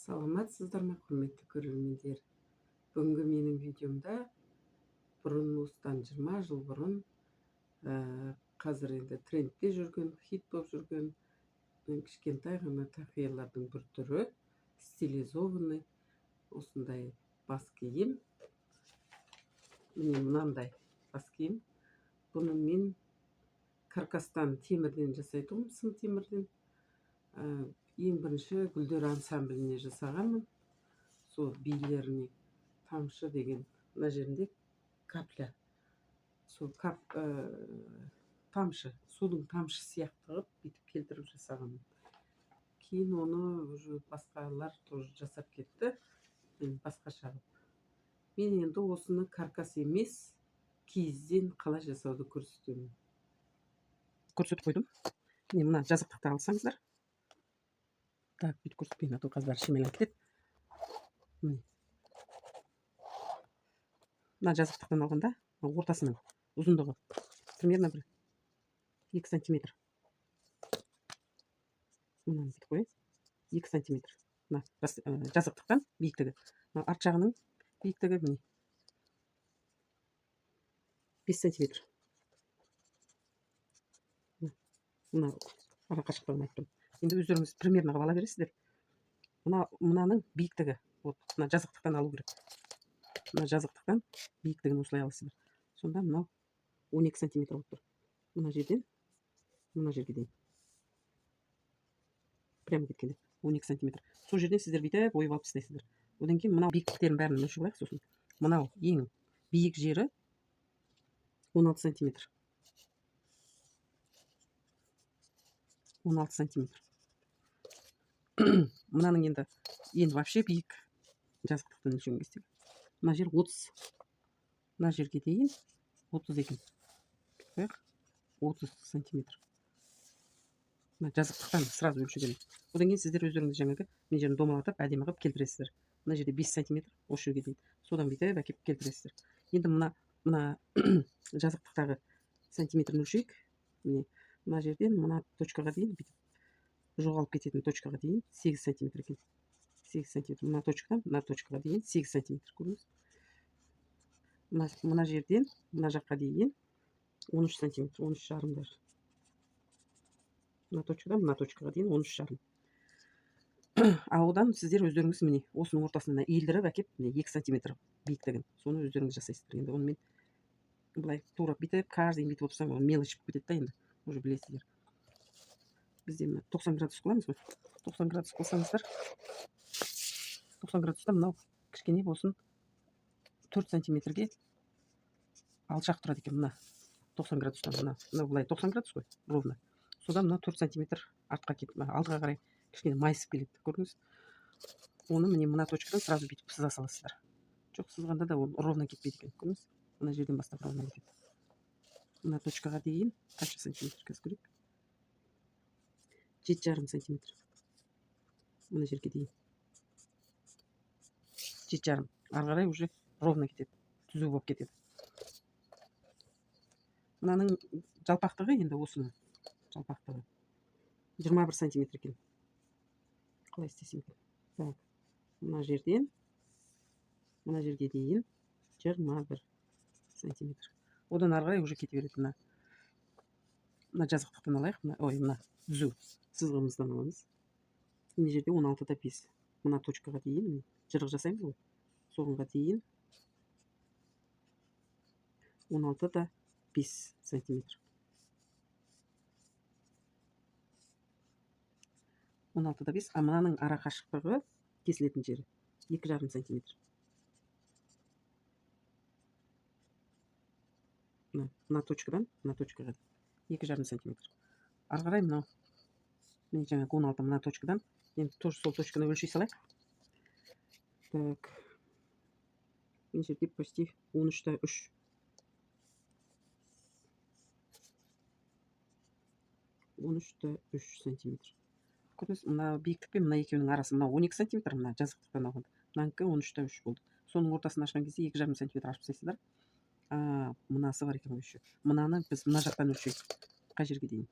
Саламатсыздар ма, құрметті көрермендер! Бүгінгі менің видеомда бұрын, осыдан 20 жыл бұрын, қазір енді трендте жүрген, хит болып жүрген кішкентай ғана тақиялардың бір түрі, стилизованный осындай бас киім. Міне, мынандай бас киім. Бұны мен каркастан, темірден жасайтұғым, сым темірден. Ең бірінші «Гүлдер» ансамбліне жасағанмын, сол билеріне. Тамшы деген, мына жерінде капля, сол кап, тамшы, судың тамшы сияқты қылып, бүйтіп келтіріп жасағанмын. Кейін оны уже басқалар тоже жасап кетті енді басқаша қылып. Мен енді осыны каркас емес, киізден қалай жасауды көрсетемін. Көрсетіп қойдым. Міне, мына жазықтықты алсаңыздар. Так, бүйтіп көрсетпейін, а то қазір бәрі шемеланып кетеді. Міне, мына жазықтықтан алғанда, ортасының ұзындығы примерно бір 2 сантиметр. Мынаны бүйтіп қояйын, 2 сантиметр мына жазықтықтан биіктігі. Мына арт жағының биіктігі, міне, 5 сантиметр. Мына ара қашықтығын айттым, енді өздеріңіз примерно қылып ала бересіздер. Мынаның биіктігі, вот мына жазықтықтан алу керек. Мына жазықтықтан биіктігін осылай аласыздар. Сонда мынау 12 сантиметр болып тұр. Мына жерден мына жерге дейін прямо кеткенде 12 сантиметр. Сол жерден сіздер бүйтіп ойып алып тастайсыздар. Одан кейін мынау биіктіктерін бәрін өлшеп алайық. Сосын мынау ең биік жері 16 сантиметр, 16 сантиметр. Мынаның енді вообще биік жазықтықтан өлшеген кезде мына жер 30, мына жерге дейін 30 екен. Бүйтіп қояйық, 30 сантиметр мына жазықтықтан сразу өлшеген. Одан кейін сіздер өздеріңіз жаңағы мына жерін домалатып, әдемі қылып келтіресіздер. Мына жерде 5 сантиметр, осы жерге дейін, содан бүйтіп әкеліп келтіресіздер. Енді мына жазықтықтағы сантиметрін өлшейік. Міне, мына жерден мына точкаға дейін, бүйтіп жоғалып кететін точкаға дейін 8 сантиметр екен. 8 сантиметр. Мына точкадан мына точкаға дейін 8 сантиметр, көрдіңіз. Мына жерден мына жаққа дейін 13 сантиметр, 13,5 даже. Мына точкадан мына точкаға дейін 13,5. Ал одан сіздер өздеріңіз, міне, осының ортасынан иілдіріп әкеп, міне, 2 сантиметр биіктігін, соны өздеріңіз жасайсыздар. Енді оны мен былай тура бүйтіп каждый бүйтіп отырсаң, ол мелочь болып кетеді да. Енді уже білесіздер, бізде мына 90 градус қыламыз ғой. 90 градус қылсаңыздар, 90 градуста мынау кішкене болсын 4 сантиметрге алшақ тұрады екен. Мына 90 градустан, мына былай 90 градус қой ровно, содан мына 4 сантиметр артқа кетіп, алдыға қарай кішкене майысып келеді, көрдіңіз. Оны, міне, мына точкадан сразу бүйтіп сыза саласыздар. Жоқ, сызғанда да ол ровно кетпейді екен, көрдіңіз. Мына жерден бастап ровно кетеді. Мына точкаға дейін қанша сантиметр, қазір көрейік. 7,5 сантиметр. Мына жерге дейін 7,5. Ары қарай уже ровно кетеді, түзу болып кетеді. Мынаның жалпақтығы, енді осының жалпақтығы 21 сантиметр екен. Қалай істесем екен? Так, мына жерден мына жерге дейін 21 сантиметр. Одан ары қарай уже кете береді. Мына жазықтықтан алайық, мына, ой, мына түзу сызығымыздан аламыз. Мына жерде 16,5, мына точкаға дейін, міне, жырық жасаймыз ғой, соғанға дейін 16,5 сантиметр. 16,5. А мынаның ара қашықтығы, кесілетін жері 2,5 сантиметр. Мына точкадан мына точкаға 2,5 сантиметр. Ары қарай мынау, міне, жаңағы 16, мына точкадан енді тоже сол точканы өлшей салайық. Так, мына жерде почти 13,3. 13,3 сантиметр, көрдіңіз. Мына биіктік пен мына екеуінің арасы, мынау 12 сантиметр мына жазықтықтан алғанда, мынанікі 13,3 болды. Соның ортасын ашқан кезде 2,5 сантиметр ашып тастайсыздар. А мынасы бар екен ғой еще. Мынаны біз мына жақтан өлшейік. Қай жерге дейін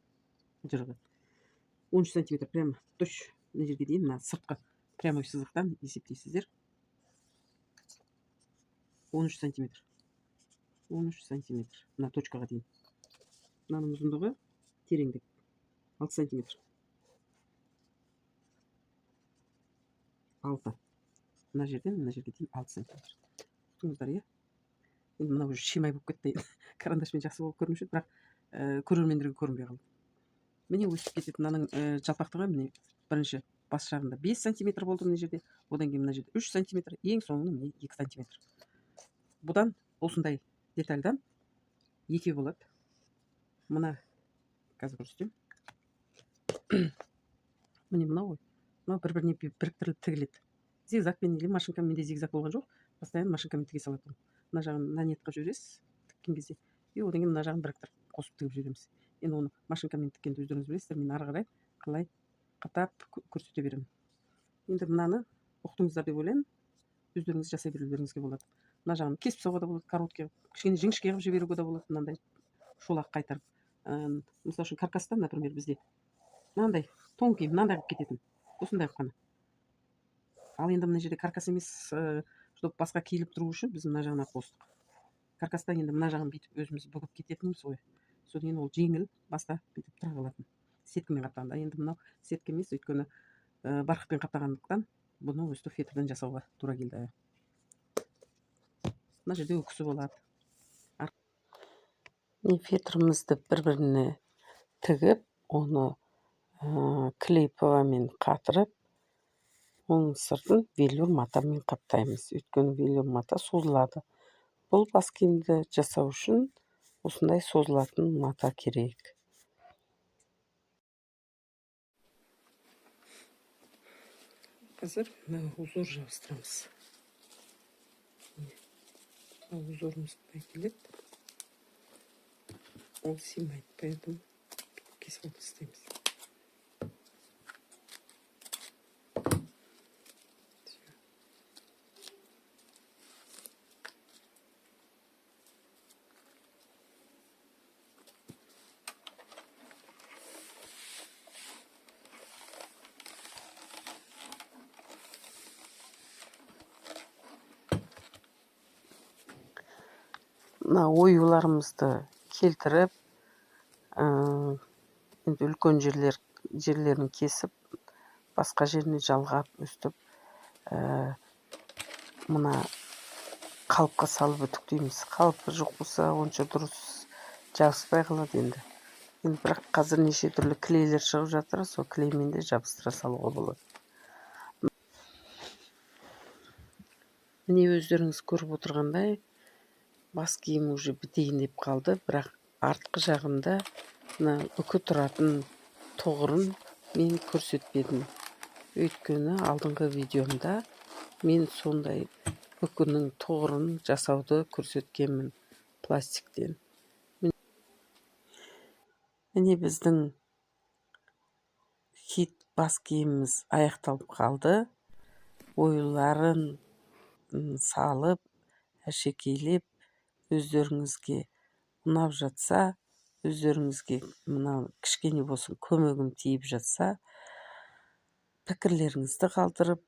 жырығы? 13 сантиметр, прямо точь, мына жерге дейін. Мына сыртқы Прямой сызықтан есептейсіздер. 13 сантиметр. 13 сантиметр. Мына точкаға дейін. Мынаның ұзындығы тереңдік 6 сантиметр. 6. Мына жерден мына жерге дейін 6 сантиметр. Ұқтыңыздар, иә? Енді мынау уже шимай болып кетті. Карандашпен жақсы болып көрінуші еді, бірақ көрермендерге көрінбей қалды. Міне өсіп кетеді. Мынаның жалпақтығы міне бірінші бас жағында 5 сантиметр болды мына жерде. Одан кейін мына жерде 3 сантиметр, ең соңында міне 2 сантиметр. Бұдан осындай детальдан екеу болады. Мына қазір көрсетемін. Міне мынау ғой. Мынау бір-біріне біріктіріліп тігіледі. Зигзагпен или машинкамен, менде зигзаг болған жоқ. Постоянно машинкамен тіге салатынмын. Мына жағын нанет қылып жібересіз тіккен кезде. И одан кейін мына жағын біріктіріп қосып тігіп жібереміз. Енді оны машинкамен тіккенді өздеріңіз білесіздер. Мен ары қарай қалай қаптап көрсете беремін. Енді мынаны ұқтыңыздар деп ойлаймын. Өздеріңіз жасай берулеріңізге болады. Мына жағын кесіп тастауға да болады, короткий қылып, кішкене жіңішке қылып жіберуге де болады, мынандай шолақ қайтарып. Мысал үшін каркастан, например, бізде мынандай тонкий, мынандай қылып кететін. Осындай қылып қана. Ал енді мына жерде каркас емес, чтобы басқа киіліп тұру үшін біз мына жағына қостық. Каркаста енді мына жағын бүйтіп өзіміз бүгіп кететінбіз ғой. Содан кейін ол жеңіл баста бүйтіп тұра қалатын. Сеткімен қаптағанда. Енді мынау сетка емес, өйткені барқытпен қаптағандықтан бұны өстіп фетрден жасауға тура келді. Мына жерде үкісі болады. Міне фетрімізді бір-біріне тігіп, оны клей ПВА-мен қатырып, оның сыртын велюр матамен қаптаймыз. Өйткені велюр мата созылады. Бұл бас киімді жасау үшін осындай созылатын мата керек. Қазір мына узор жабыстырамыз. Мына узорымыз былай келеді. Ол сыймайды, поэтому кесіп алып тастаймыз. Мына оюларымызды келтіріп, енді үлкен жерлерін кесіп, басқа жеріне жалғап өстіп, мына қалыпқа салып үтіктейміз. Қалпы жоқ болса, онша дұрыс жабыспай қалады енді. Енді бірақ қазір неше түрлі клейлер шығып жатыр, сол клеймен де жабыстыра салуға болады. Міне өздеріңіз көріп отырғандай, бас киім уже бітейін деп қалды, бірақ артқы жағында мына үкі тұратын тұғырын мен көрсетпедім. Өйткені алдыңғы видеомда мен сондай үкінің тұғырын жасауды көрсеткенмін пластиктен. Міне біздің хит бас киіміміз аяқталып қалды. Оюларын салып, әшекейлеп, өздеріңізге ұнап жатса, өздеріңізге мына кішкене болсын көмегім тиіп жатса, пікірлеріңізді қалдырып,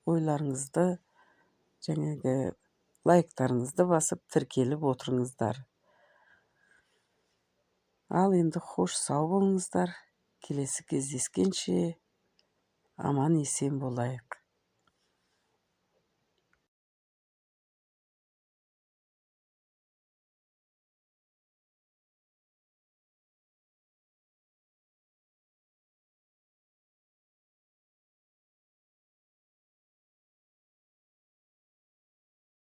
ойларыңызды, жаңағы лайктарыңызды басып тіркеліп отырыңыздар. Ал енді хош, сау болыңыздар. Келесі кездескенше аман есен болайық.